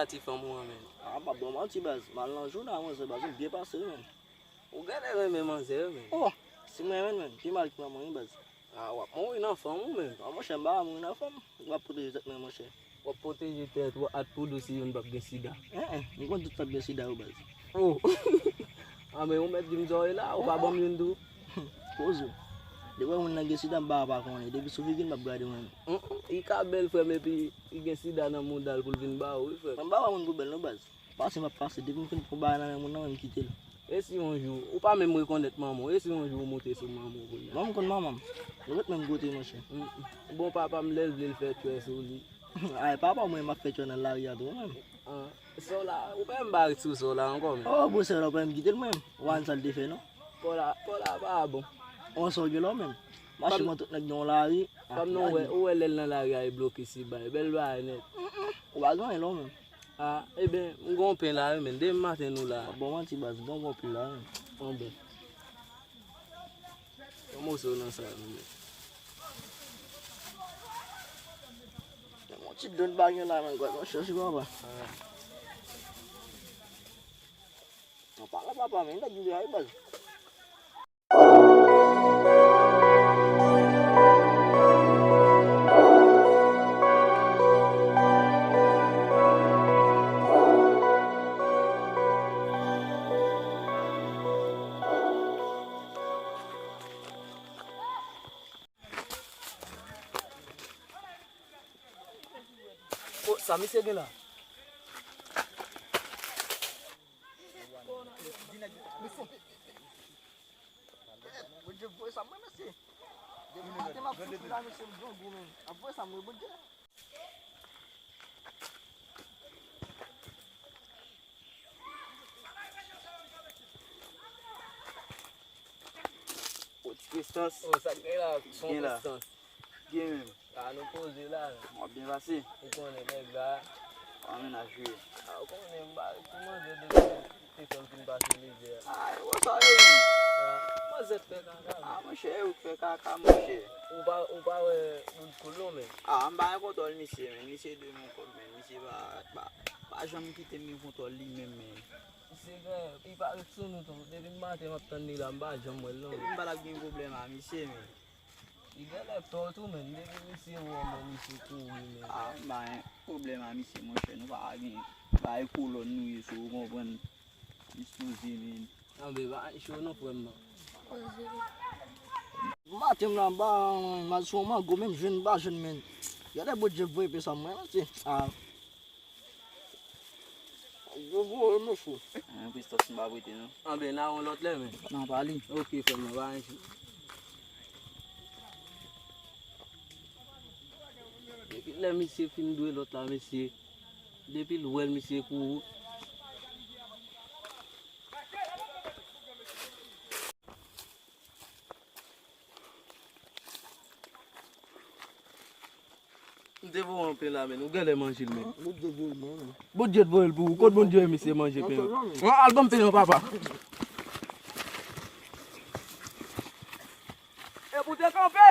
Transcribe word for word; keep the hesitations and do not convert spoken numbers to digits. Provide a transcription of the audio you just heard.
Ti fanm ou an, menn. Ah, m ap ba w manti, baz. M al nan jounen a manzè, baz, m byen pase, menn. Ou genlè renmen manzè, menn. Oh, si m renmen l, menn, pi mal ki manman, wi, baz. Ah, w ap mouri nan fanm ou, menn. Ah, monchè, m pa ka mouri nan fanm. W ap pwoteje tèt mwen, monchè. W ap pwoteje tèt ou ak pou dou si youn p ap gen sida. Hein, hein, m konn tout sa ap gen sida yo, baz. Oh. Ah, men ou mèt di m sa w ye la, ou pa ban m youn tou. Poze w. Depi w wè moun nan gen sida, m pa, pa konnen. Depi sou figi l, m ap gade mwen. Hum, hum. Li ka bèl, frè m, epi li gen sida nan mouda l pou l vin ba ou, wi, frè m. Mwen m pa ba moun pou bèl, non, baz. Pase m ap pase, depi m fin pran bagay nan men moun nan, mwen m kite l. E si yon jou, ou pa menm rekonèt manman w, e si yon jou ou monte sou manman w kounye a? Mwen m konn manman m. Nou ret menm kote, monchè. Mm, mm. Bon, papa m lè l vle l fè tchwè sou li. Ay, papa mwen m ap fè tchwè nan lari a tou, mwen menm. Ah, sè w la, ou pa menm ba ret sou sè w la ankò, menm. Oh, bon, sè w la, ou pa menm kite l, mwen menm. Ou pa konn sa l te fè, non? Pò la, pò la pa bon. On sè w gen la, ou menm. Mache mwen tout nèg nan lari. Fanm nan, ou wè, ou wè lè l nan lari a, e bloke se bay. Bèl bagay nèt. Mm, mm. Ou pa gen anyen la, ou menm. Ah, ebyen, m gon pen la, wi, men. Demen maten nou la. Bon, manti, baz, m gon pen la, wi. Bon, bon. Yon moso nan sa, wi, men. Yon ti don bagay la, men, gwa, mwen chèche papa. Ah. Nan pale papa, men, li ta di, ay, baz. Oh, sa misye gen la? Bondye voye sa mwen, mesye. Depi maten m ap soufri la, mesye, m grangou, men. Ap voye sa mwen, Bondye. Oh, ti Prestans. Oh, sa k gen la? Bon Prestans. Gen menm. Ah, nou poze la. W ap byen pase? Ou konnen nèg la. Pa menaj wi. Ah, ou konnen m pa ret pou manzè depi te fè m fin pase mizè. Ah, e konsa yo ye. Ah, manzè fè kaka, men. Ah, monchè, ou fè kaka, monchè. Ou pa, ou pa wè bout koulon, men. Ah, m pa gen kontwòl misye, men. Misye de mon kòb, men. Misye pa, pa, pa janm kite m gen kontwòl li menm, men. Misye gen, li pa ret sou nou tou. Depi maten m ap tann li la, m pa janm wè l, non. Depi m pa t ap gen pwoblèm a misye, men. Li genlè pè w tou, men. Depi misye wè w, men, misye kouri, men. Ah, m pa gen pwoblèm a misye, monchè. Nou pa gen bagay kolòn nou ye, si w konprann. Li sipoze, men. Anben, pa cho non, frè m, non. Maten m la, m pa, m al sou yon mango, menm jwenn m pa jwenn, men. Gade Bondye voye pen sa mwen, men, se, ah. Yo voye, mesye. Mwen Prestans m pa prete, non. Anben, n a yon lòt lè, men. Non, pa li. Ok, frè m, non, pa anyen. Depi lè misye fin dwe lòt la, mesye, depi l wè l, misye kouri. M te voye yon pen la, men. Ou genlè manje l, men. Bondye voye l, men. Bondye t voye l pou ou. Kot Bondye misye manje pen an? An, al ban m pen an, papa. E pou te kanpe.